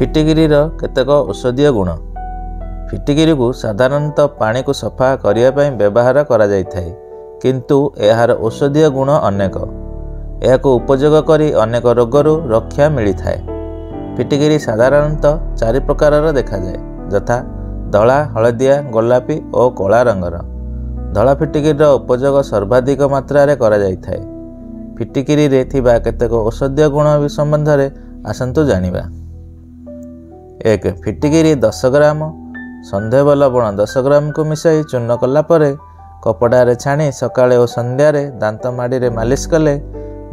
ଫିଟିକିରିର କେତେକ ଔଷଧୀୟ ଗୁଣ। ଫିଟିକିରିକୁ ସାଧାରଣତଃ ପାଣିକୁ ସଫା କରିବା ପାଇଁ ବ୍ୟବହାର କରାଯାଇଥାଏ, କିନ୍ତୁ ଏହାର ଔଷଧୀୟ ଗୁଣ ଅନେକ। ଏହାକୁ ଉପଯୋଗ କରି ଅନେକ ରୋଗରୁ ରକ୍ଷା ମିଳିଥାଏ। ଫିଟିକିରି ସାଧାରଣତଃ 4 ପ୍ରକାରର ଦେଖାଯାଏ, ଯଥା ଧଳା, ହଳଦିଆ, ଗୋଲାପୀ ଓ କଳା ରଙ୍ଗର। ଧଳା ଫିଟିକିରିର ଉପଯୋଗ ସର୍ବାଧିକ ମାତ୍ରାରେ କରାଯାଇଥାଏ। ଫିଟିକିରିରେ ଥିବା କେତେକ ଔଷଧୀୟ ଗୁଣ ସମ୍ବନ୍ଧରେ ଆସନ୍ତୁ ଜାଣିବା। 1. ଫିଟିକିରି 10 ଗ୍ରାମ ସନ୍ଧେବ ଲବଣ 10 ଗ୍ରାମକୁ ମିଶାଇ ଚୂର୍ଣ୍ଣ କଲା ପରେ କପଡ଼ାରେ ଛାଣି ସକାଳେ ଓ ସନ୍ଧ୍ୟାରେ ଦାନ୍ତ ମାଡ଼ିରେ ମାଲିସ କଲେ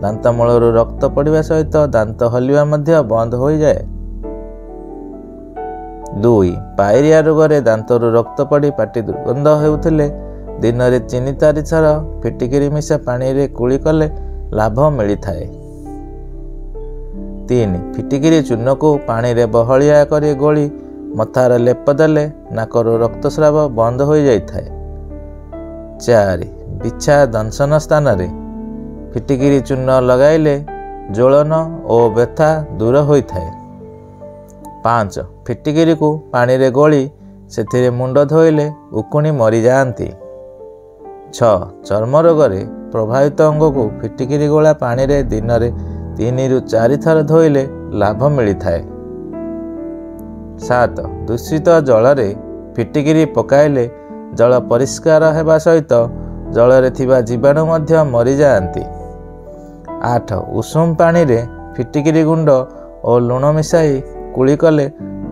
ଦାନ୍ତ ମୂଳରୁ ରକ୍ତ ପଡ଼ିବା ସହିତ ଦାନ୍ତ ହଲିବା ମଧ୍ୟ ବନ୍ଦ ହୋଇଯାଏ। 2. ପାଇରିଆ ରୋଗରେ ଦାନ୍ତରୁ ରକ୍ତ ପଡ଼ି ପାଟି ଦୁର୍ଗନ୍ଧ ହେଉଥିଲେ ଦିନରେ 3-4 ଥର ଫିଟିକିରି ମିଶା ପାଣିରେ କୁଳି କଲେ ଲାଭ ମିଳିଥାଏ। 3. ଫିଟିକିରି ଚୂର୍ଣ୍ଣକୁ ପାଣିରେ ବହଳିଆ କରି ଗୋଳି ମଥାରେ ଲେପ ଦେଲେ ନାକରୁ ରକ୍ତସ୍ରାବ ବନ୍ଦ ହୋଇଯାଇଥାଏ। 4. ବିଛା ଦଂଶନ ସ୍ଥାନରେ ଫିଟିକିରି ଚୂର୍ଣ୍ଣ ଲଗାଇଲେ ଜ୍ୱଳନ ଓ ବ୍ୟଥା ଦୂର ହୋଇଥାଏ। 5. ଫିଟିକିରିକୁ ପାଣିରେ ଗୋଳି ସେଥିରେ ମୁଣ୍ଡ ଧୋଇଲେ ଉକୁଣି ମରିଯାଆନ୍ତି। 6. ଚର୍ମ ରୋଗରେ ପ୍ରଭାବିତ ଅଙ୍ଗକୁ ଫିଟିକିରି ଗୋଳା ପାଣିରେ ଦିନରେ 3ରୁ 4 ଥର ଧୋଇଲେ ଲାଭ ମିଳିଥାଏ। 7. ଦୂଷିତ ଜଳରେ ଫିଟିକିରି ପକାଇଲେ ଜଳ ପରିଷ୍କାର ହେବା ସହିତ ଜଳରେ ଥିବା ଜୀବାଣୁ ମଧ୍ୟ ମରିଯାଆନ୍ତି। 8. ଉଷୁମ ପାଣିରେ ଫିଟିକିରି ଗୁଣ୍ଡ ଓ ଲୁଣ ମିଶାଇ କୁଳି କଲେ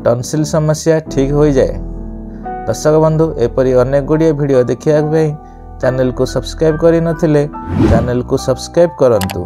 ଟନସିଲ୍ ସମସ୍ୟା ଠିକ୍ ହୋଇଯାଏ। ଦର୍ଶକ ବନ୍ଧୁ, ଏପରି ଅନେକ ଗୁଡ଼ିଏ ଭିଡ଼ିଓ ଦେଖିବା ପାଇଁ ଚ୍ୟାନେଲକୁ ସବସ୍କ୍ରାଇବ୍ କରିନଥିଲେ ଚ୍ୟାନେଲକୁ ସବସ୍କ୍ରାଇବ୍ କରନ୍ତୁ।